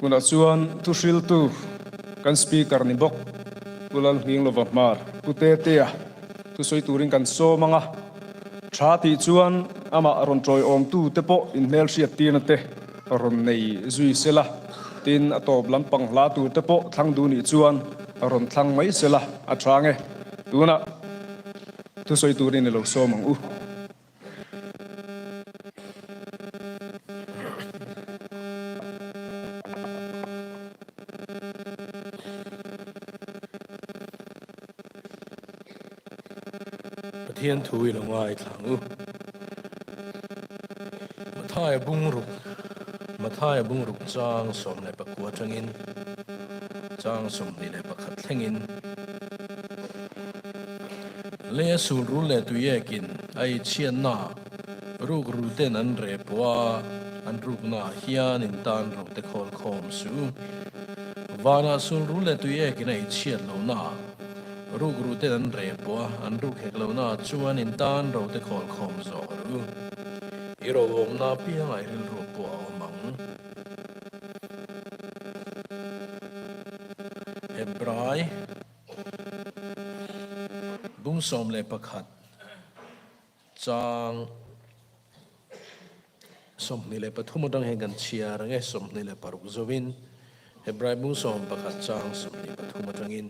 Tunah chuan thuhriltu kan Speaker ni bawk Pu Lalnghinglova Hmar, Pu Tetea thusawi turin kan sawm ang a. Tha tih chuan amah rawn tawiawmtu te pawh inhmelhriat tirna te rawn nei zui sela, tin a tawp lampang hla tur te pawh thlang duh nih chuan rawn thlang mai sela a tha nge. Tunah thusawi turin i lo sawm ang u. Pathian thu i lo ngaithla ang u. Mathaia bungruk Mathaia bungruk chang 19 atangin chang 21 thlengin Lei a sul rul leh tuiekin a ei chhiatna ruk ru ten an reh pawh a, an rukna ah hian in tan ro te khawl khawm suh u. Vanah sul rul leh tuiekin a ei chhiat lohna ruk ru ten an reh pawh a, an ruk hek lohna ah chuan in tan ro te khawl khawm zawk ru. I ro awmna apiangah i rilru pawh a awm ang. Hebrai. Bung 11 chang 23 atang hian kan chhiar ang e, 26 zovin Hebrai bung 11 chang 23 atangin.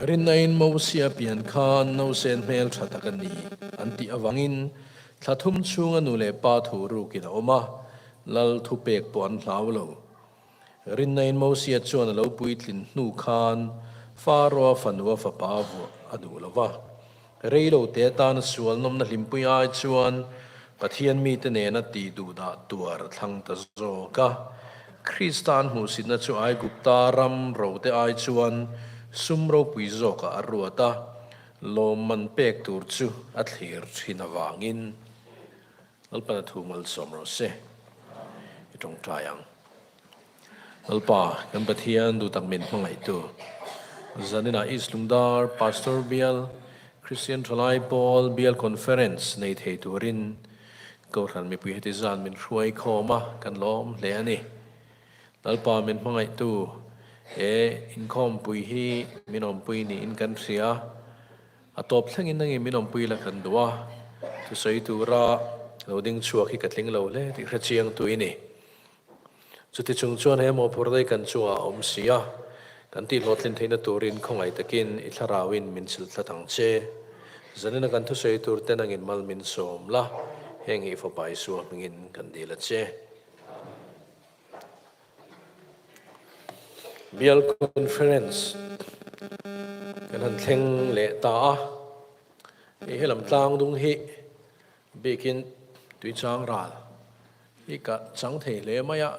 Rinnain Mosia pian khan nausen hmel tha tak a ni an tih avangin thla thum chhunga nu leh pa thu rukin a awm a, lal thupek pawh an hlau lo. Rinnain Mosia chuan a lo puitlin hnu khan Faroa fanua fapa vuah a duh lo va. Rei lo te atana sual nawmna hlimpui ai chuan Pathian mite nena tih duh dah tuar a thlang ta zawk a. Krista an hmuhsitna chu Aigupta ram rote ai chuan sum ropui zawkah a ruat a, lawmman pek tur chu a thlir thin avangin. Lalpana thu malsawm rawh se, i tawngtai ang. Lalpa, kan Pathian duhtak min hmangaihtu, zaninah East Lungdar Pastor Bial Christian Thalai Pawl Bial Conference nei thei turin Kohhran mipui heti zan min hruai khawm a, kan lawm hle a ni. Lalpa min hmangaihtu, he inkhawmpui hi min awmpui niin kan hria. A tawp thlengin nangin min awmpui la kan duh a, thusawi tura lo ding chhuak hi ka tling lo hle tih hre chiang tu i ni. Chuti chung chuan he mawhphurh daih kan chungah a awm si a, kan tihhlawhtlin theihna turin khawngaih takin i thlarauin min chilh tlat ang che. Zanina kan thusawi tur te nangin mal min sawm la, heng hi i fapa Isua hmingin kan dil a che. Bial Conference kan han thleng leh ta a, hei helam tlang dung hi bikin tuichang ral hi ka chang thei hle mai a,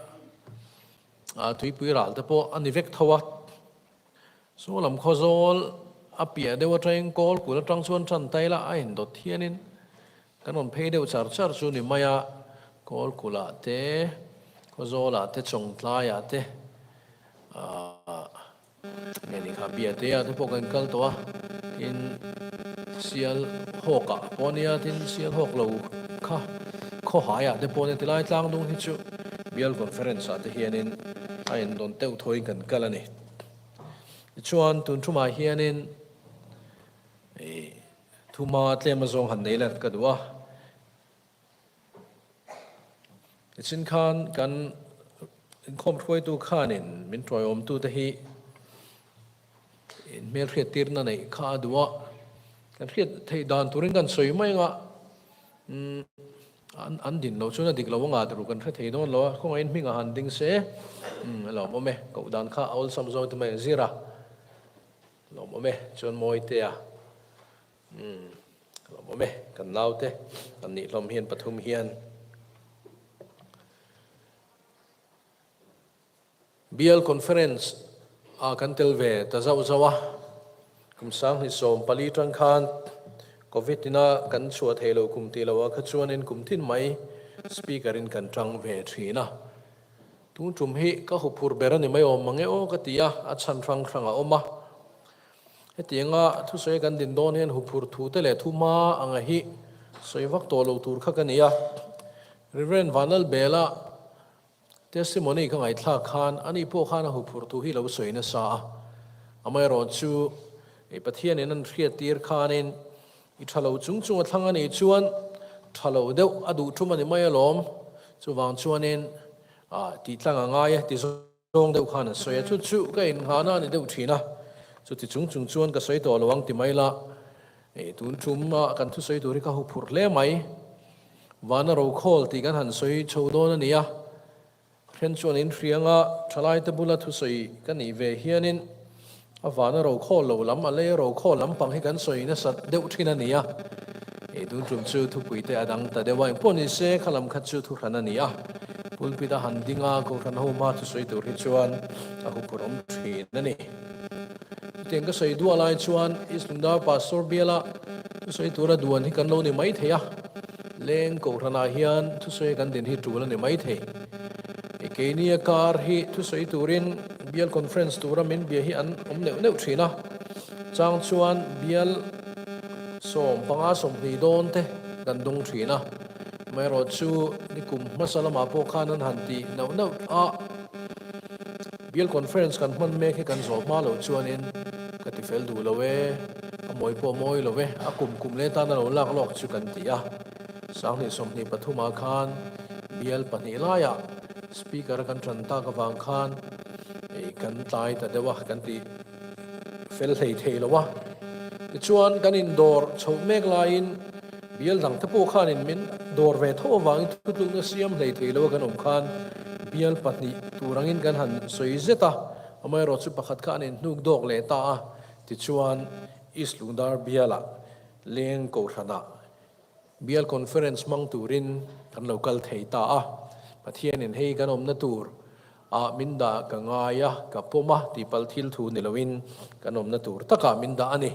a tuipui ral te pawh a ni vek tho a, saw lam khawzawl a piah deuh atangin kawl kul atang chuan tan ta ila a indawt hianin Kan rawn phei deuh char char chu ni mai a, Kawlkulh ah te, Khawzawl ah te, Chawngtlai ah te, aah nge ni kha Biate ah te pawh kan kal tawh a, tin Sial hawk ah pawh a nia, tin Sial hawk lo kha Khawhai ah te pawh a nia, tilai tlang dung hi chu Bial Conference ah te hianin a indawn teuh thawiin kan kal a ni. Tichuan tun thumah hianin ih Thuma tlem azawng han nei let ka duh a. Nichin khan kan inkhawm hruaitu khanin min tawiawmtute hi inhmelhriattirna neih kha a duh a. Kan hriat theih dan turin kan sawi mai anga an din loh chuan a dik lo anga tur kan hre thei dawn lo a. Khawngaihin hming a han ding se a lawmawm e. Koh dan kha a awlsam zawng te mai a zir a. Lawmawm e, chuan Mawitea umm lawmawm e, kan naute kan nih hlawm hian pathum hian Bial Conference ah kan tel ve ta zauh zauh a, kum 2014 tang khan Covid ina kan chhuah thei lo kum tih loh ah kha chuanin kum tin mai Speaker in kan tang ve thin a. Tun tum hi ka huphur ber a ni mai awm mange aw ka ti a, a chhan hrang hrang a awm a. Hetianga thusawi kan din dawn hian huphur thu te leh thu hma anga hi sawi vak tawh lo tur kha ka ni a. Rev. Vanlalbela. Testimony ka ngaihthlak khan ani pawh khan a huphurh thu hi lo sawi nasa a, amaherawhchu Pathianin an hriattir khanin I tha lo chung chung a thlang a nih chuan tha lo deuh a duh tum a ni mai alawm. Chuvang chuanin tih tlang a ngai a ti zawng deuh khan a sawi a, chu chu ka innghahna a ni deuh thin a. Chuti chung chung chuan ka sawi tawh lo ang ti mai la, tun tum a kan thusawi tur hi ka huphurh hle mai. Vana rokhawl tih kan han sawi chho dawn a ni a. Then chuan in hrianga thalaite bula thusawi ka nih ve hianin a vana rokhawl lo lam, a lei rokhawl lampang hi kan sawi nasat deuh thin a ni a. Ei tun tum chu thupuite a dang ta deuh a, engpawh ni se kha lam kha chu thuhran a ni a. Pulpit a han ding a, Kohhran ho hma thusawi tur hi chuan a huphurh awm thin a ni. Chutiang ka sawi duah lai chuan East Lungdar Pastor biala thusawi tura duan hi kan lo ni mai thei a. Leng Kohhranah hian thusawi kan din hi tul a ni mai thei. Keini a kar hi thusawi turin Bial Conference tura min bia hi an awm neuh neuh thin a. Chang chuan Bial 15 20 dawn te kan dawng thin a. Amaherawhchu nikum hmasa lamah pawh khan an han ti neuh neuh a. Bial Conference kan hman mek hi kan zawh hma loh chuanin ka ti fel duh lo e, a mawi pawh mawi lo e, a kum kum leh tan a lo lak lawk chu kan ti a. 2023 ah khan Bial pahnih laiah Speaker a kan tan tak avang khan kan tlai ta deuh a, kan ti fel hlei thei lo a. Tichuan kan indawr chhoh mek laiin Bial dang te pawh khanin min dawr ve tho avangin thutlukna siam hlei thei lo a kan awm khan bial pahnih tur angin kan han sawi zet a, amaherawhchu pakhat kha an inhnuk dawk leh ta a, tichuan East Lungdar bialah Leng Kohhranah Bial Conference hmang turin kan lo kal thei ta a, Pathianin hei kan awmna tur ah min dah ka ngai a, ka pawm a tihpalh thil thu ni loin kan awmna tur takah min dah a ni.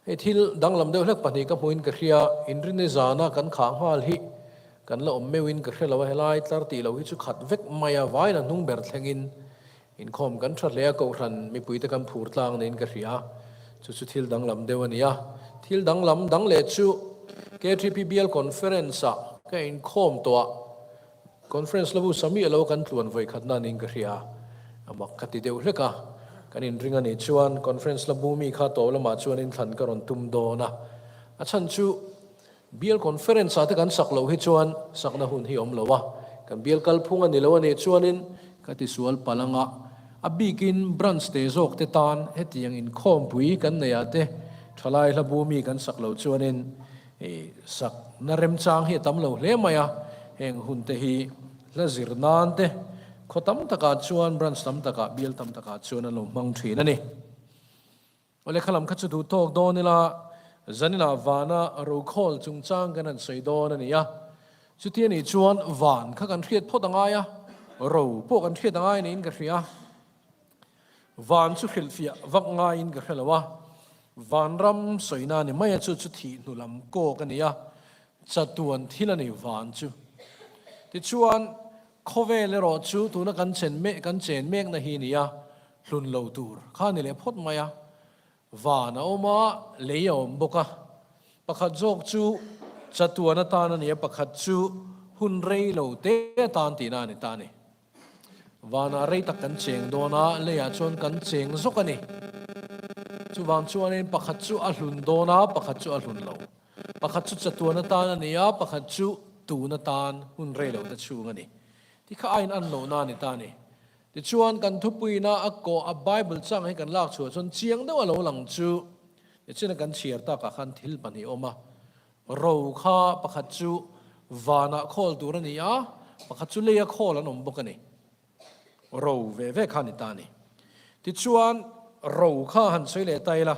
Hei thil danglam deuh hlek pahnih ka hmuhin ka hria, inrinni zana kan khah nghal hi kan la awm meuhin ka hre lo a, helai tlar tih loh hi chu khat vek mai a, vain a hnung ber thlengin inkhawm kan tha hle a, kohhran mipuite kan phur tlang niin ka hria, chu chu thil danglam deuh a ni a. Thil danglam dang leh chu KTP Bial Conference-ah ka inkhawm tawh a, Conference labu sami alo kan tluan vawi khatna niin ka hria a, mak ka ti deuh hlek a, kan inring a nih chuan conference labu mi kha tawp lamah chuan inthlan ka rawn tum dawn a, a chhan chu bial conference ah te kan sak loh hi chuan sakna hun hi awm lo a, kan bial kalphung a ni lo a nih chuanin ka tisual palh anga a bikin branch te zawk te tan hetiang inkhawmpui kan neih ah te thalai hlabu mi kan sak loh chuanin I sakna remchang hi a tam lo hle mai a, heng hun te hi hla zir nan te khaw tam takah chuan branch tam takah bial tam takah chuan an lo hmang thin a ni. Awle kha lam kha chu duh tawk dawn ila zaninah vana rokhawl chungchang kan han sawi dawn a ni a, chuti a nih chuan van kha kan hriat phawt a ngai a, ro pawh kan hriat a ngai niin ka hria. Van chu hrilhfiah vak ngaiin ka hre lo a, vanram sawina ni mai a chu chu thih hnu lam kawk a ni a, chatuan thil a ni van chu. Tichuan, khawvel erawh chu tuna kan chen mek kan chen mekna hi ni a, hlun lo tur kha ni leh phawt mai a, van a awm a, lei a awm bawk a. Pakhat zawk chu chatuan atan a ni a, pakhat chu hun rei lo te atan tihna a ni ta a ni. Vanah rei tak kan cheng dawn a, leiah chuan kan cheng zawk a ni. Chuvang chuanin pakhat chu a hlun dawn a, pakhat chu a hlun lo. Pakhat chu chatuan atan a ni a, pakhat chu tun atan hun rei lo te chhung a ni. Ti kha a in an lohna a ni ta a ni. Tichuan kan thupuina a kawh a Bible chang hi kan lak chhuah chuan chiang deuh a lo lang chu nichin a kan chhiar takah khan thil pahnih a awm a. Ro kha pakhat chu vanah khawl tur a ni a, pakhat chu leia khawl an awm bawk a ni. Ro ve ve kha a ni ta a ni. Tichuan, ro kha han sawi leh ta ila,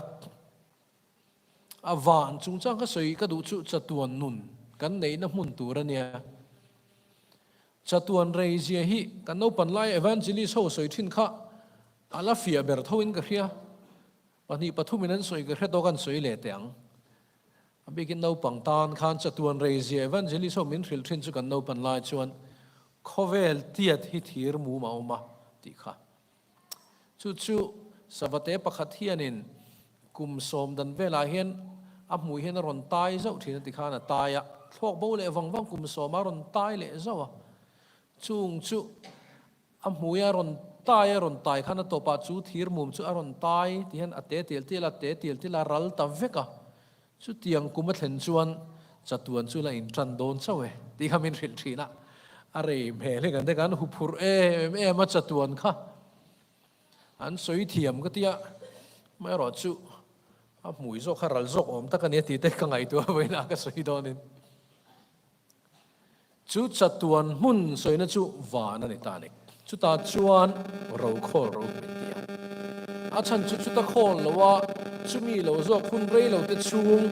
a van chungchang kha sawi ka duh chu chatuan nun kan neihna hmun tur a nia. Chatuan rei zia hi kan naupan lai evangelist ho sawi thin kha a la fiah ber tho in ka hria. Pahnih pathumin an sawi ka hre tawk an sawi leh teh ang. A bikin naupang tan khan chatuan rei zia evangelist ho min hrilh thin chu kan naupan lai chuan khawvel tiat hi thir mum a awm a tih kha. Chu chu Savate pakhat hianin kum sawm dan velah hian a hmuh hian a rawn tai zauh thin a ti khan a tai a, thluak bo leh vang vang kum sawma a rawn tai leh zauh a. Chung chu a hmui a rawn tai a rawn tai khan a tawpah chu thir mum chu a rawn tai ti hian a te tial tial a, te tial tial a ral ta vek a. Chutiang kum a thlen chuan chatuan chu la intan dawn chauh e tih kha min hrilh thin a, a rei hmel hi kan te kan huphurh em em a chatuan kha an sawi thiam ka tia, amaherawh chu a hmui zawk kha ral zawk awm tak a nia tih te ka ngaihtuah vawiin a ka sawi dawnin. Chu chatuan hmun sawina chu van a ni ta a ni. Chutah chuan rokhawl ro min ti a. A chhan chu chuta khawl lo a, chumi lo zawk hun rei lo te chhung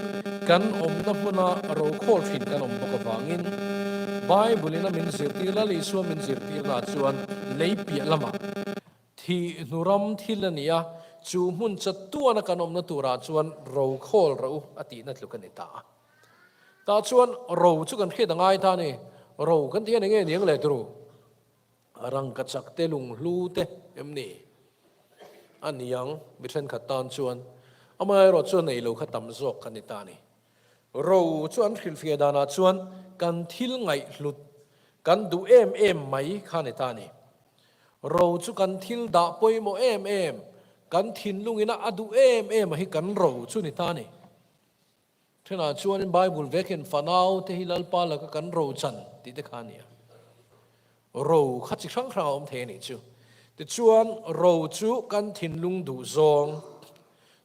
kan awmna hmuna rokhawl thin kan awm bawk avangin Bible in a min zirtir Lal Isua min zirtirna chuan lei piah lamah thih hnu ram thil a ni a, chu hmun chatuana kan awmna turah chuan rokhawl ro a tihna tluk a ni ta a. Tah chuan ro chu kan hriat a ngai ta a ni. Ro kan tih a ni nge niang le turu? Rangkachak te lunghlu te em ni? A niang mi thenkhat tan chuan amaherawh chuan nei lo kha tam zawk kan ni ta a ni. Ro chu an hrilhfiah danah chuan kan thil ngaihhlut, kan duh em em mai kha a ni ta a ni. Ro chu kan thil dah pawimawh em em, kan thinlungina a duh em em a hi kan ro chu ni ta a ni. Thenah chuanin Bible vekin fanau te hi Lalpa laka kan ro chan tih te kha a ni a. Ro kha chi hrang hrang a awm thei a nih chu. Tichuan ro chu kan thinlung duh zawng,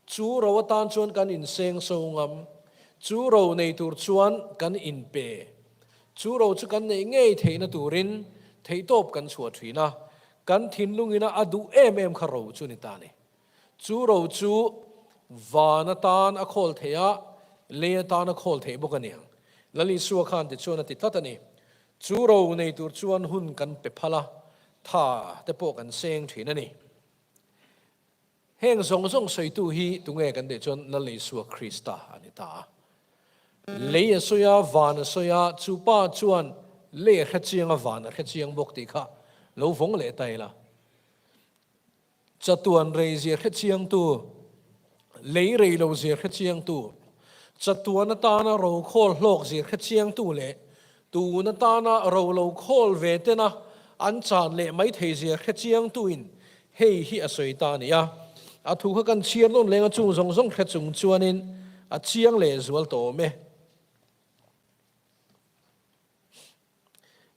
chu ro atan chuan kan inseng so ngam, chu ro nei tur chuan kan inpe, chu ro chu kan neih ngei theihna turin theihtawp kan chhuah thin a, kan thinlungina a duh em em kha ro chu ni ta a ni. Chu ro chu van atan a khawl theih a, lei atan a khawl theih bawk a ni ang. Lal Isua khan tichuan a ti tlat a ni. Chu ro nei tur chuan hun kan pe phal a, tha te pawh kan seng thin a ni. Heng zawng zawng sawitu hi tunge kan tih chuan Lal Isua Krista a ni ta a. Lei a sawi a, van a sawi a, chu pa chuan lei a hre chiang a, van a hre chiang bawk tih kha lo vawng leh ta ila. Chatuan rei zia hre chiangtu, lei rei lo zia hre chiangtu, chatuan atana ro khawl hlawk zia hre chiangtu leh tun atana ro lo khawl ve tena an chan leh mai thei zia hre chiangtuin hei hi a sawi ta a ni a. A thu kha kan chhiar nawn leng a chung zawng zawng hre chung chuanin a chiang leh zual tawh awm e.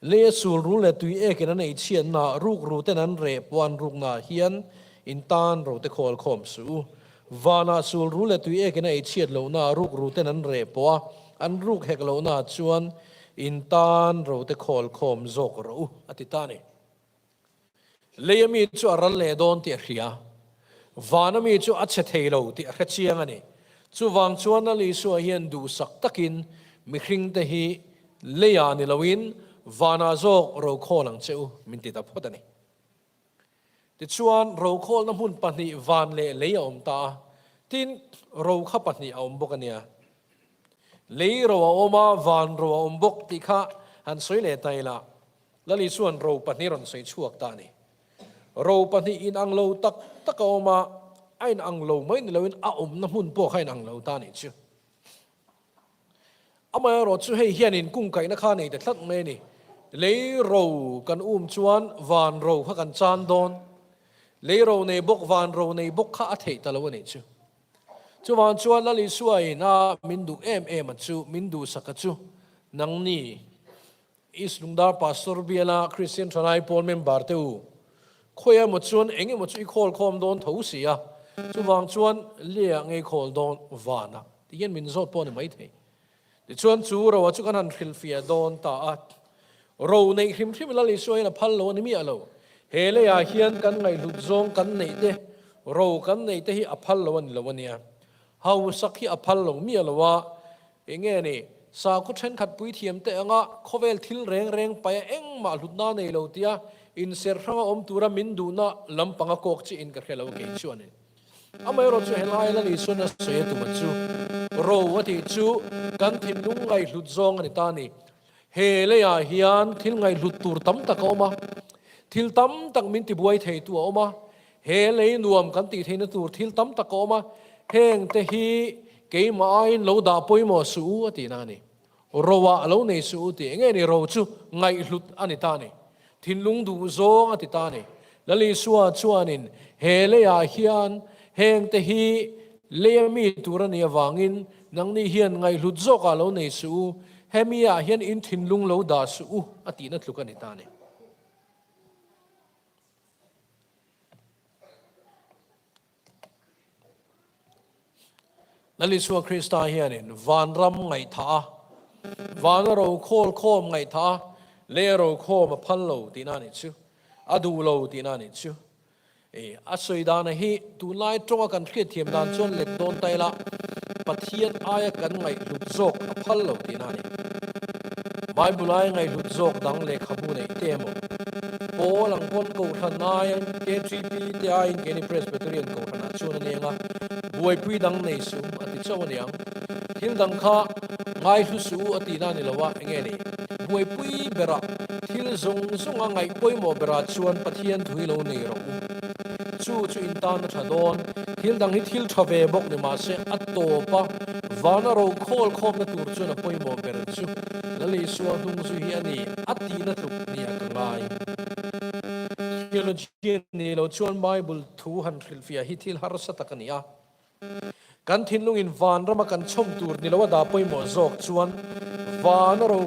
Lei a sul rul leh tui ekin an ei chhiatna ruk ru ten an reh puan rukna hian in tan ro te khawl khawm suh u. Vanah sul rul leh tui ekin a ei chhiat lohna ruk ru ten an reh pawh a, an ruk hek lohna chuan in tan ro te khawl khawm zawk rawh u, a ti ta a ni. Lei a mi chu a ral leh dawn tih a hria. Van a mi chu a chhe thei lo tih a hre chiang a ni. Chuvang chuan Lal Isua hian duhsak takin mihringte hi leiah ni loin vanah zawk rokhawl ang che u min ti ta phawt a ni. Tichuan rokhawlna hmun pahnih van leh lei a awm ta a, tin ro kha pahnih a awm bawk a nia. Lei ro a awm a, van ro a awm bawk tih kha han sawi leh ta ila. Lali chuan ro pahnih rawn sawi chhuak ta a ni. Ro pahnih inang lo tak tak a awm a, a inang lo mai ni loin a awmna hmun pawh kha a inang lo ta a nih chu. Amaherawh chu hei hian inkungkaihna kha a nei ta tlat mai a ni. Lei ro kan um chuan van ro kha kan chan dawn. Lei ro nei bawk van ro nei bawk kha a theih ta lo a nih chu. Chuvang chuan Lal Isua in a min duh em em a chu, min duhsak a chu, nangni East Lungdar Pastor biala Kristian Thalai Pawl member te u, khawi emaw chuan eng emaw chu i khawl khawm dawn tho si a, chuvang chuan Leah ngei khawl dawn vanah ti hian min zawt pawh a ni maithei. Tichuan chu roa chu kan han hrilhfiah dawn ta a, ro neih hrim hrim Lal Isua hian a phal lo a ni miah lo. He leiah hian kan ngaihhlut zawng kan neih te, ro kan neih te hi a phal lo a ni lo a nia. Hausak hi a phal lo miah lo a, eng nge ni, sakhaw thenkhat puithiam te anga khawvel thil reng reng paia engmah hlutna nei lo tia inserh hranga awm tura min duhna lampang a kawk chiah in ka hre lo kei chuan in. Amaherawh chu helai Lal Isuan a sawi a tuma chu ro a tih chu kan thinlung ngaihhlut zawng a ni ta a ni. He leiah hian thil ngaihhlut tur tam tak a awm a, thil tam tak min tibuai theitu a awm a, He lei nuam kan tih theihna tur thil tam tak a awm a, heng te hi keimah aiin lo dah pawimawh suh u a tihna a ni. Roah lo nei suh u tih eng nge ni ro chu ngaihhlut a ni ta a ni. Thinlung duh zawng a ti ta a ni. Lal Isua chuanin he leiah hian hengte hi leia mi tur a nih avangin nangni hian ngaihhlut zawkah lo nei suh u, hemi ah hian in thinlung lo dah suh u a tihna tluk a ni ta a ni. Lal Isua Krista hianin vanram ngaihthah a, vana ro khawl khawm ngaihthah a, leia ro khawm a phal lo tihna a nih chu, a duh lo tihna a nih chu. E, a sawi dana hi tunlai tawnga kan hriatthiam dan chuan let dawn ta ila, Pathian aia kan ngaihhlut zawk a phal lo tihna a ni. Bible aia ngaihhlut zawk dang lehkhabu neih te emaw, Pawl ang pawn Kohhran aiin KTP te aiin keini Presbyterian Kohhranah chuan a ni ang a, buaipui dang nei suh a ti chauh a ni ang. Thil dang kha ngaihlu suh u a tihna a ni lo a, enge ni? Buaipui berah thil zawng zawnga ngaih pawimawh berah chuan Pathian thu hi lo nei rawh u. Chu chu in tan a tha dawn. Thil dang hi thil tha ve bawk ni mahse a tawp a, vana ro khawl khawmna tur chuan a pawimawh ber chu Lal Isua hnung zu hi a ni a tihna tluk nia ka ngai. Theologian ni lo chuan Bible thu han hrilhfiah hi thil harsa tak a ni a. Kan thinlungin vanrama kan chhawm tur ni lo a dah pawimawh zawk chuan vana ro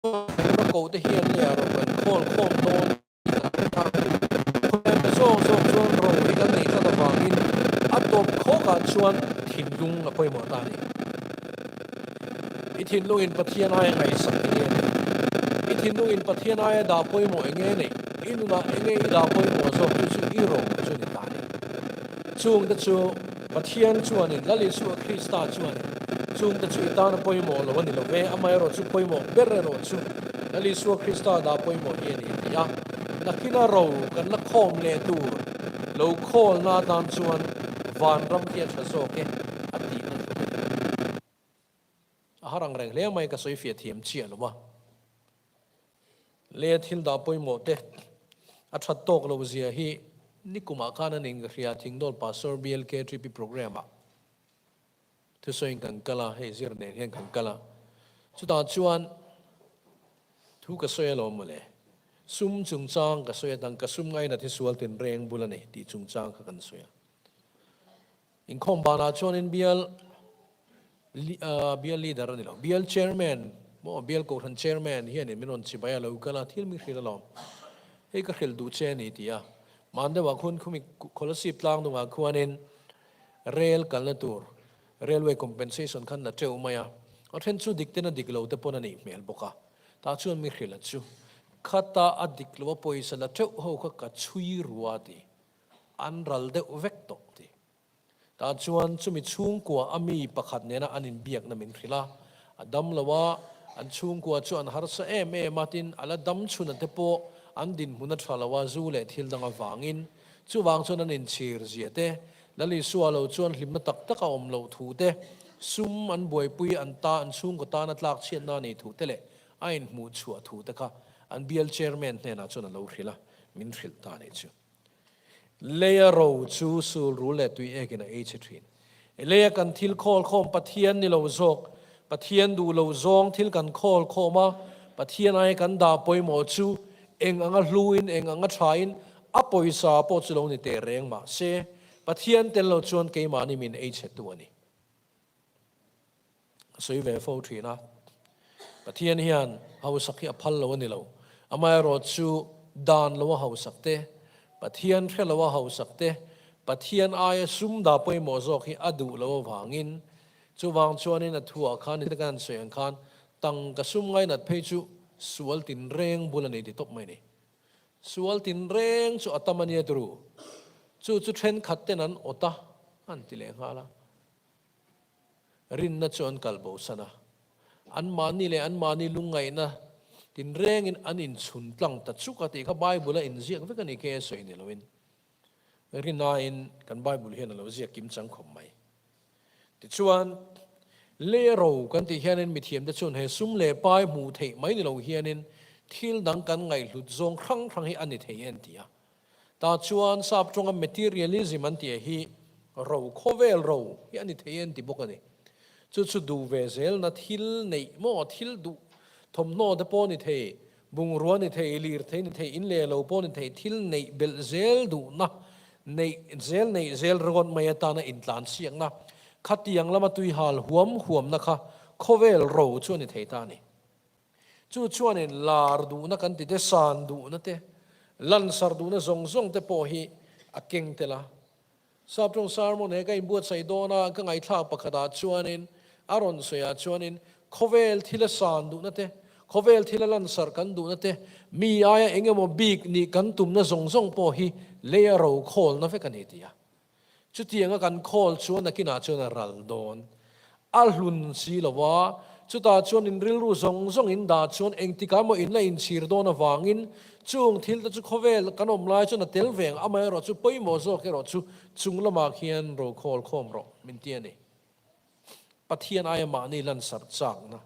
Khawlna koh te hian leh a ro kan khawl khawm dawn tih an hre ta. Khawlna zawk zawk chuan ro hi kan neih tlat avangin a tawp khawkah chuan thinlung a pawimawh ta a ni. I thinlungin Pathian aia ngaihsak eng nge neih? I thinlungin Pathian aia dah pawimawh eng nge neih? I nunah eng nge i dah pawimawh zawk chu chu i ro chu ni ta a ni. Chungte chu Pathian chuanin, Lal Isua Krista chuanin, chungte chu i tana pawimawh lo a ni lo ve, amaherawh chu pawimawh ber erawh chu Lal Isua Krista dah pawimawh hi a ni a ti a. Nakina ro kan la khawm leh tur lo khawlna atan chuan vanram hi a tha zawk e a tihna tluk a ni. A har ang reng hle mai ka sawi fiah thiam chiah lo a. Leh thil dah pawimawh te a that tawk lo zia hi nikumah khan an in ka hria Thingdawl Pastor BLKTP programme ah thusawiin kan kal a, hei zir nen hian kan kal a, chutah chuan thu ka sawi alawm mawle, sum chungchang ka sawi a, tangka sum ngainat hi sual tinreng bul a ni tih chungchang kha kan sawi a. Inkhawm banah chuanin bial bial leader a ni lo, bial chairman maw bial kohhran chairman hianin min rawn chibai a, lo kal a, thil min hrilh alawm, hei ka hrilh duh che a ni ti a, man deuhah khuan khumi Kolasib tlang dungah khuanin rel kalna tur railway compensation khan la teuh mai a, a then chu dik ten a dik lo te pawn a nih hmel bawk a, tah chuan mi hrilh a chu khata a dik lo a pawisa la teuh ho kha ka chhui rua ti. An ral deuh vek tawh ti. Tah chuan chumi chhungkua a mi pakhat nena an inbiakna min hrilh a, a dam lo a, an chhungkua chu an harsa em em a, tin a la dam chhun a te pawh an dinhmun a tha lo a, zu leh thil dang avangin. Chuvang chuan an inchhir zia te, Lal Isua lo chuan hlimna tak tak a awm loh thu te, sum an buaipui an ta an chhungkaw tana tlak chhiatna a nih thu te leh a inhmuh chhuah thu te kha an bial chairman hnenah chuan a lo hrilh a, min hrilh ta a nih chu. Leia ro chu sul rul leh tui ekin a ei che thin. Leia kan thil khawl khawm Pathian ni lo zawk, Pathian duh lo zawng thil kan khawl khawm a, Pathian aia kan dah pawimawh chu eng anga hluin eng anga thain a pawisa pawh chu lo ni teh reng mah se, Pathian tel lo chuan keimahni min ei chhe tu a ni. A sawi ve fo thin a, Pathian hian hausak hi a phal lo a ni lo, amaherawh chu dan lo a hausak te, Pathian hre lo a hausak te, Pathian aia sum dah pawimawh zawk hi a duh lo avangin, chuvang chuanin a thuah khan i kan sawi ang khan tangka sum ngainat phei chu sual tinreng bul a ni ti tawp mai a ni. Sual tinreng chu a tam a nia turu, chu chu thenkhat ten an awt a, an ti leh nghal a. Rinna chu an kal bosan a, anmahni leh anmahni lungngaihna tinrengin an inchhun tlang ta chuk a tih kha Bible a inziak vek a ni kei a sawi ni loin rinain kan Bible hian a lo ziak kim chang khawp mai. Tichuan, lei a ro kan tih hianin mithiamte chuan he sum leh pai hmuh theih mai ni lo hianin thil dang kan ngaihhlut zawng hrang hrang hi a ni thei en ti a. Tah chuan sap tawnga materialism an tih hi ro, khawvel ro hi a ni thei en ti bawk a ni. Chu chu duh ve zelna thil neih maw, thil duh thawmhnaw te pawh a ni thei, Bungrua ni thei, lirthei ni thei, in leh lo pawh ni thei, thil neih belh zel duhna, neih zel neih zel ringawt mai atana intlan siakna, khatiang lama tuihal huam huamna kha khawvel ro chu a ni thei ta a ni. Chu chuanin lar duhna kan ti te, san duhna te, lansar duhna zawng zawng te pawh hi a keng tel a. Saptawng sermon he ka inbuatsaih dawn a, ka ngaihthlak pakhatah chuanin a rawn sawiah chuanin khawvel thila san duhna te, khawvel thila lansarh kan duhna te, mi aia eng emaw bik nih kan tumna zawng zawng pawh hi leia ro khawlna vek a ni ti a. Chutianga kan khawl chuan nakinah chuan a ral dawn. A hlun si lo a, chutah chuan in rilru zawng zawng in dah chuan engtikah emaw in la inchhir dawn avangin chung thil te chu khawvel kan awm lai chuan a tel ve ang, amaherawh chu pawimawh zawk erawh chu chung lamah khian ro khawl khawm rawh min ti a ni. Pathian aia mahni lansarh chakna,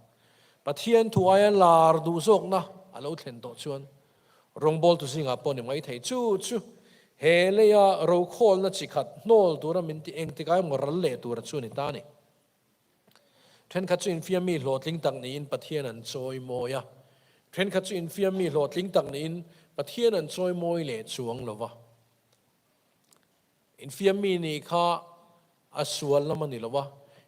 Pathian thu aia lar duh zawkna a lo thlen tawh chuan Rawngbawltu zingah pawh ni mai thei. Chu chu he leia rokhawlna chi khat hnawl tura min ti engtikah emaw ral leh tura chu a ni ta a ni. Thenkhat chu infiam mi hlawhtling tak niin Pathian an chawi mawi a, thenkhat chu infiam mi hlawhtling tak niin Pathian an chawi mawi leh chuang lo va. Infiam mi nih kha a sual lam a ni lo a,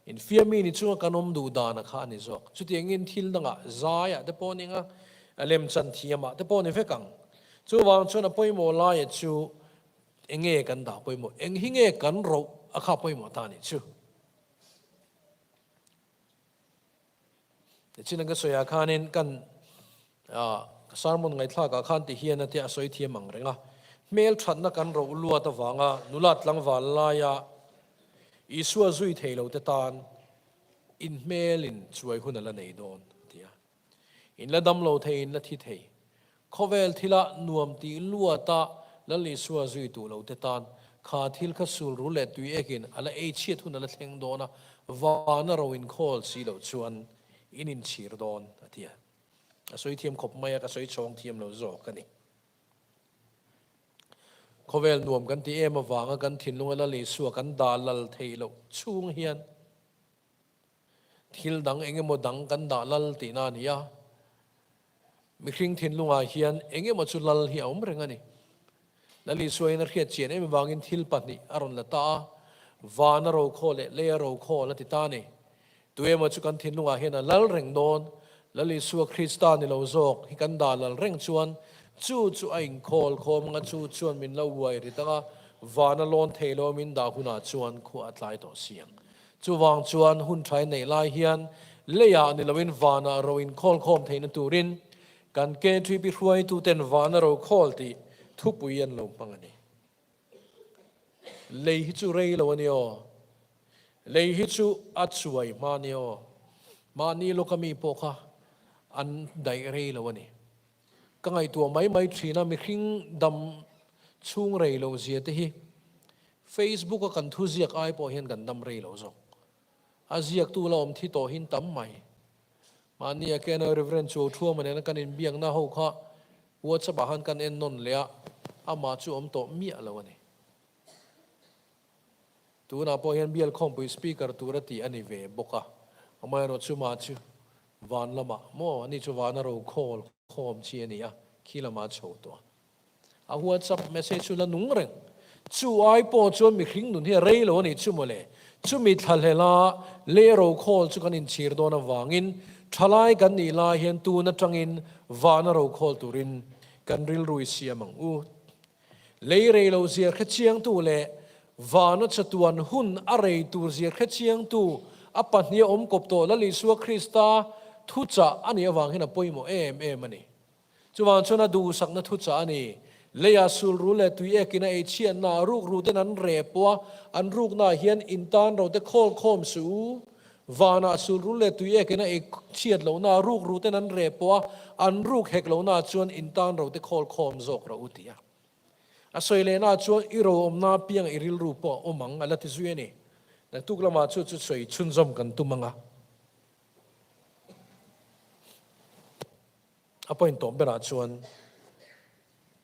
infiam mi ni chunga kan awm duh dana kha a ni zawk. Chutiangin thil dangah zaiah te pawh a ni ang a, lemchan thiamah te pawh a ni vek ang. Chuvang chuan a pawimawh laia chu eng nge kan dah pawimawh, eng hi nge kan roh a kha pawimawh ta a nih chu. Tichin ka sawiah khanin kan sermon ngaihthlakah khan ti hian a tia a sawi thiam ang reng a, hmelthatna kan roh luat avanga nula tlangval laia Isua zui thei lo te tan in hmelin chuai hun a la nei dawn a ti a. In la dam lo thei, in la thi thei. Khawvel thila nuam tih luata Lal Isua zui duh lo te tan kha thil kha sul rul leh tui ekin a la ei chhiat hun a la thleng dawn a, vana ro inkhawl si loh chuan in inchhir dawn a ti a. A sawi thiam khawp mai a, ka sawi chhawng thiam lo zawk a ni. Khawvel nuam kan ti em avanga kan thinlunga Lal Isua kan dah lal theih loh chhung hian Thil dang eng emaw dang kan dah lal tihna a ni a, mihring thinlungah hian eng emaw chu lal hi a awm reng a ni. Lal Isuain a hriat chian em avangin thil pahnih a rawn la ta a, van a rokhaw leh lei a rokhaw la ti ta a ni. Tu emaw chu kan thinlungah hian a lal reng dawn, Lal Isua Krista ni lo zawk hi kan dah lal reng chuan chu chu a inkhawl khawm anga chu chuan min lo uai rit anga van a lawn thei lo min dah hunah chuan khua a tlai tawh si ang. Chuvang chuan hun tha neih lai hian leiah ni loin vanah ro inkhawl khawm theihna turin kan KTP hruaituten vana ro khawl tih thupui an lo hmang a ni. Lei hi chu rei lo a ni aw. Lei hi chu a chuai hma a ni aw. Mahni lawka mi pawh kha an daih rei lo a ni. Ka ngaihtuah mai mai thin a, mihring dam chhung rei loh zia te hi Facebook a kan thu ziak ai pawh hian kan dam rei lo zawk. A ziaktu la awm thi tawh hin tam mai. Mahni a kena Reverend Chuau Thuama nena kan inbiakna ho kha WhatsApp ah khan kan en nawn leh a, amah chu awm tawh miah lo a ni. Tunah pawh hian bial khawmpui speaker tur a tih a ni ve bawk a, amaherawhchu mah chu van lamah maw ani chu vana ro khawl khawm chi a ni a, khi lamah a chho tawh a. A WhatsApp message chu la nung reng. Chu ai pawh chuan mihring nun hi a rei lo a nih chu mawle. Chumi thlahlela lei ro khawl chu kan inchhir dawn avangin thalai kan nih lai hian tun atangin vana ro khawl turin kan rilru i siam ang u. Lei rei lo zia hrechiangtu leh vana chatuan hun a rei tur zia hrechiangtu a pahnih a awm kawp tawh Lal Isua Krista thuchah a nih avang hian a pawimawh em em a ni. Chuvang chuan a duhsakna thuchah a ni. Leiah sulru leh tui ekin a ei chhiatnaah rukru ten an reh pawh a, an ruknaah hian intan rote khawl khawm suh u. Vanah sulru leh tui ekin a ei chhiat lohnaah rukru ten an reh pawh a, an ruk hek lohnaah chuan intan rote khawl khawm zawk rawh u ti a. A sawi lehnaah chuan i ro awmna apiang i rilru pawh a awm ang a la ti zui a ni. Naktuk lamah chu chu sawi chhunzawm kan tum ang a. A point tawp berah chuan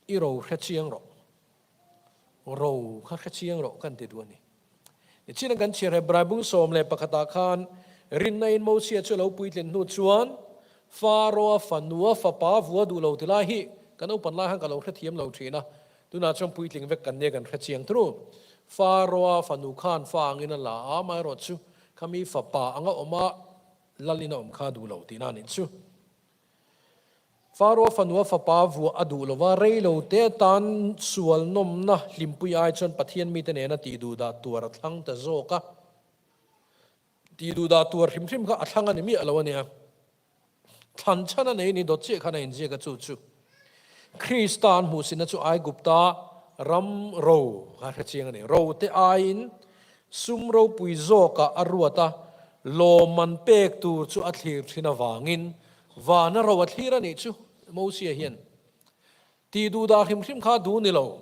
i ro hre chiang rawh, ro kha hre chiang rawh kan ti duh a ni. Nichina kan chhiar Hebrai bung 11 ah khan rinna in Mosia chu a lo puitlin hnu chuan Faro-a fanua fapa vua duh lo ti lai hi ka naupan lai khan ka lo hrethiam lo thin a, tunah chuan puitling vek kan nia kan hrechiang turu. Faro-a fanu khan fa angin a la a, amaherawhchu khami fapa anga awm a, lalin a awm kha duh lo tihna a nih chu. Faro-a fanua fapa vuah a duh lova, rei lo te atan sual nawmna hlimpui ai chuan Pathian mite nena tihduhdah tuar a thlang ta zawk a. Tihduhdah tuar hrim hrim kha a thlang a ni miah lo a nia. Thlan chhan a nei ni dawt chiah khan a inziak a chu chu Krista an hmuhsitna chu Aigupta ram ro kha hre chiang a ni. Ro te aiin sum ropui zawkah a ruat a, lawmman pek tur chu a thlir thin avangin vana ro a thlir a nih chu Mosia hian. Tih duh dah hrim hrim kha a duh ni lo.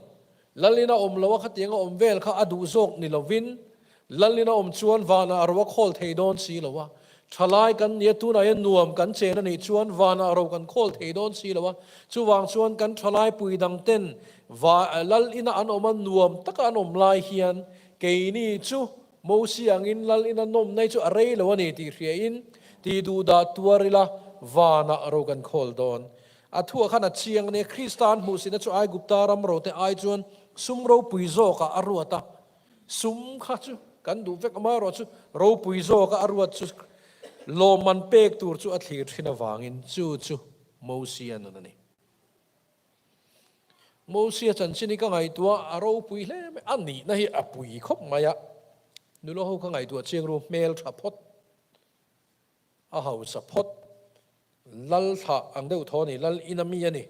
Lalin a awm lo a khatiang a awm vel kha a duh zawk ni lovin Lalin a awm chuan vanah a ro a khawl thei dawn si lo a. Thalai kan nia tunah hian nuam kan chen a nih chuan vanah a ro kan khawl thei dawn si lo a. Chuvang chuan kan thalai pui dang ten va Lalina an awm a nuam taka an awm lai hian keini chu Mosia angin Lalina nawmna hi chu a rei lo a ni tih hriain tih duh dah tuar ila vanah ro kan khawl dawn. A thuah khan a chiang ania, Krista an hmuhsihna chu Aigupta ram rote ai chuan sum ropui zawkah a ruat a. Sum kha chu kan duh vek amaherawh chu ropui zawka a ruat chu lawmman pek tur chu a thlir thin avangin chu chu Mosia nun a ni. Mosia chanchin hi ka ngaihtuah a ropui hle mai, a nihna hi a pui khawp mai a. Nula ho ka ngaihtuah chiang ru hmel tha phawt. A hausa phawt. Lal thlah ang deuh thaw a ni, Lal ina mi a ni.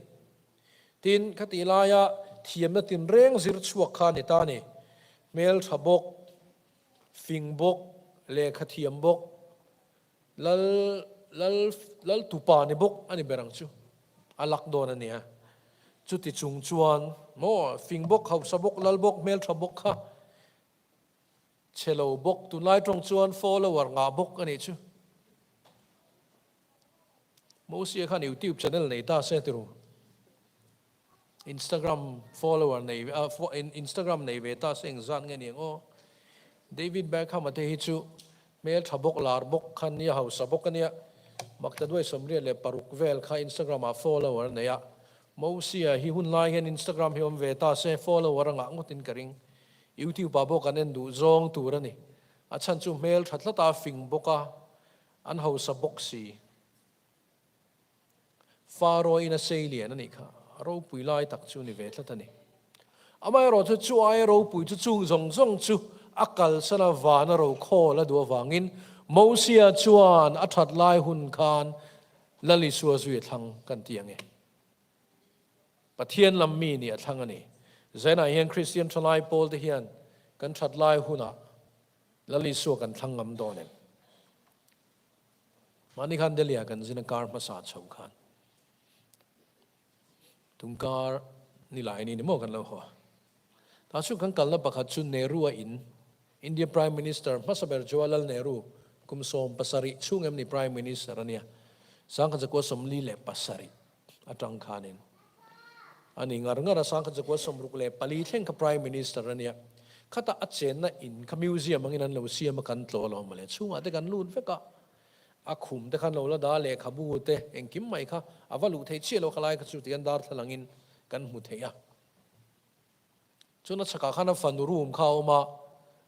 Tin, khatih laia thiamna tinreng zir chhuak kha a ni ta a ni. Hmel tha bawk, fing bawk, lehkha thiam bawk, Lal, Lal, Lal tupa ni bawk a ni ber ang chu. A lak dawn a nia. Chuti chung chuan maw, fing bawk, hausa bawk, Lal bawk, hmel tha bawk kha Chhe lo bawk, tunlai tawng chuan follower ngah bawk a nih chu. Mosia khan YouTube channel nei ta se tiru. Instagram follower nei Instagram nei ve ta se engzat nge ni ang aw. David Beckham a te hi chu hmel tha bawk lar bawk khan nia hausa bawk a nia. Maktaduai 86 vel kha Instagram ah follower nei a. Mosia hi hunlai hian Instagram hi awm ve ta se follower a ngah ngawtin ka ring. YouTube ah pawh kan en duh zawng tur a ni. A chhan chu hmel tha tlat a, fing bawk a, an hausa bawk si. Faro in a sei lian a nih kha, a ropui lai tak chu ni ve tlat a ni. Amaherawh chu chu aia ropui chu chung zawng zawng chu a kalsan a, van a ro khawl a duh avangin Mosia chuan a that lai hun khan Lal Isua zui a thlang kan ti ang e. Pathian lam mi nih a thlang a ni. Zainah hian Kristian thalai pawl te hian kan that lai hunah Lal Isua kan thlang ngam dawn em? Mahni khan Delhi ah kan zin a kar hmasa chho khan tungkar ni lai ni ni maw kan lo haw a. Tah chu kan kalna pakhat chu Nehru a in, India Prime Minister hmasa ber Jawaharlal Nehru kum 17 chhung em ni Prime Minister a nia, 1947. Atang khanin a ni ngar ngar a, 1964 thleng kha Prime Minister a nia. Khata a chenna in kha museum angin an lo siam a, kan tlawh alawm mawle. Chhungah te kan lut vek a, a khum te khan lo la dah lehkhabu te engkim mai kha a va luh theih chiah lo khalai kha chu tihian darthlalangin kan hmu thei a. Chuan a chhakah khan a fanu room kha a awm a,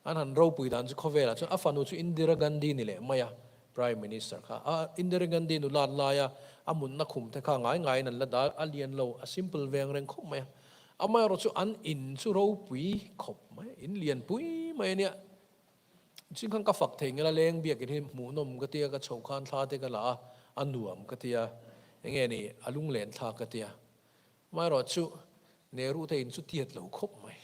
an han ropui dan chu khawvelah chuan a fanu chu Indira Gandhi ni leh mai a, Prime Minister kha. A Indira Gandhi nulat laia a mutna khum te kha ngai ngaiin an la dah, a lian lo, a simple ve ang reng khawp mai a. Amaherawh chu an in chu ropui khawp mai, in lian pui mai a nia. Ching khan ka fak thei ngela leng biakin hi hmuhnawm ka tia, ka chhoh khan thla te ka la a, a nuam ka tia, enge ni a lunglen thlak ka tia. Amaherawh chu Nehru te in chu tiat lo khawp mai.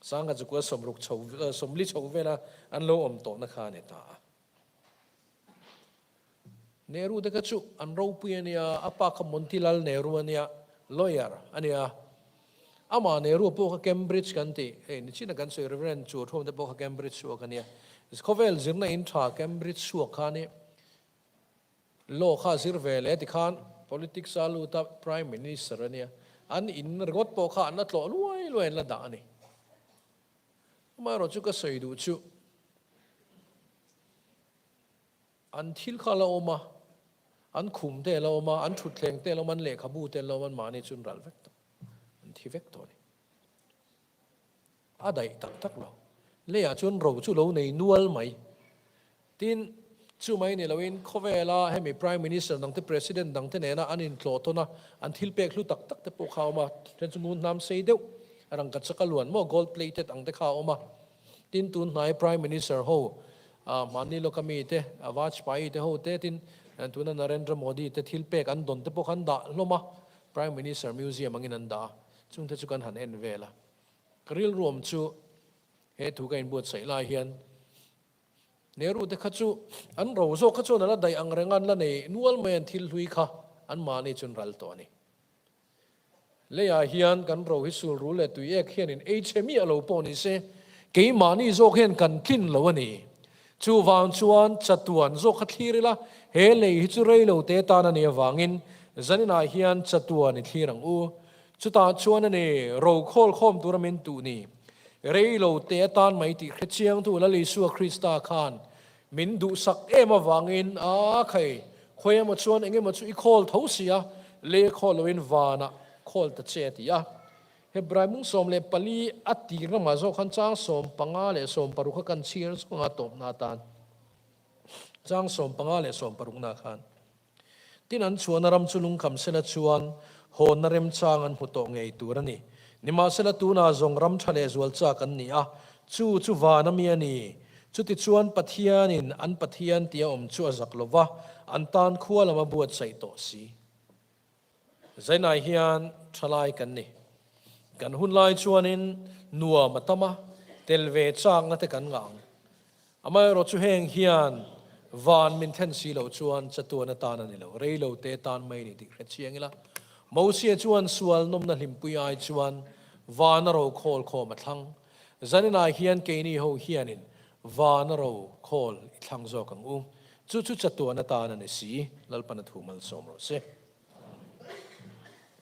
Sangha chu kua sawmruk chho sawmli chho vela an lo awm tawhna kha a ni ta a. Nehru te kha chu an ropui a nia, a pa kha Motilal Nehru a nia, lawyer a nia. Amah Nehru pawh kha Cambridge kan tih, hei nichina kan sawi Reverend Chuathuam te pawh kha Cambridge chhuak a nia. Khawvel zirna in tha Cambridge chhuak kha a ni. Law kha zir ve leh tikhan politics a lut a Prime Minister a nia, an in ringawt pawh kha an la tlawh luai luai an la dah a ni. Amaherawh chu ka sawi duh chu. An thil kha a la awm a, an khum te a la awm a, an thutthleng te a la awm a, an lehkhabu te an la awm a, anmahni chu an ral vek tawh, an thi vek tawh a ni. A daih tak tak lo. Leiah chuan ro chu lo nei nual mai. Tin, chu mai ni loin khawvela hemi Prime Minister dangte, President dangte nena an intlawh tawn a, an thil pek hlu tak tak te pawh kha a awm a, then chu ngun hnam sei deuh, rangkachak a luan maw, gold plated ang te kha a awm a. Tin, tun hnai Prime Minister ho, hmanni lawka mi te, Vajpayee te ho te, tin, tuna Narendra Modi te thil pek an dawn te pawh kha an dah hlawm a, Prime Minister Museum angin an dah a, chungte chu kan han en vel a. Ka rilruam chu he thu ka inbuatsaih lai hian Nehru te kha chu an ro zawk kha chuan a la daih ang reng a, an la nei nual mai an thil hlui kha anmahni chuan ral tawh a ni. Leiah hian kan ro hi sul rul leh tui ek hianin ei chhe miah lo pawh ni se, keimahni zawk hian kan tlin lo a ni. Chuvang chuan chatuan zawk kha thlir ila, he lei hi chu rei lo te tan a nih avangin zaninah hian chatuan i thlir ang u. Chutah chuan a ni, ro khawl khawm tura min tuh ni. Rei lo te atan mai tih hre chiangtu Lal Isua Krista khan Min duhsak em avangin a khai, khawi emaw chuan eng emaw chu i khawl tho si a, lei khawl loin vanah khawl ta che a ti a. Hebrai mung 14 a tir lamah zawk khan chang 15 leh 16 kha kan chhiar zawng a tawpna atan chang 15 leh 16 na khan. Tin, an chhuahna ram chu lungkham sela chuan hawnna remchang an hmu tawh ngei tur a ni. Nimahsela tunah zawng ram tha leh zual chak an ni a, chu chu van a mi a ni. Chutichuan Pathianin an Pathian tia awm chu a zak lo va, an tan khua lam a buatsaih tawh si. Zainai hian thalai kan ni. Kan hunlai chuanin nuam a tam a, tel ve chakna te kan ngah ang. Amaherawh chu heng hian van min thlen si loh chuan chatuan atan a ni lo, rei lo te tan mai ni tih hre chiang ila. Mosia chuan sual nawmna hlimpui ai chuan van a ro khawl khawm a thlang. Zaninah hian keini ho hianin van a ro khawl i thlang zawk ang u. Chu chu chatuan atan a ni si, Lalpan a thu malsawm rawh se.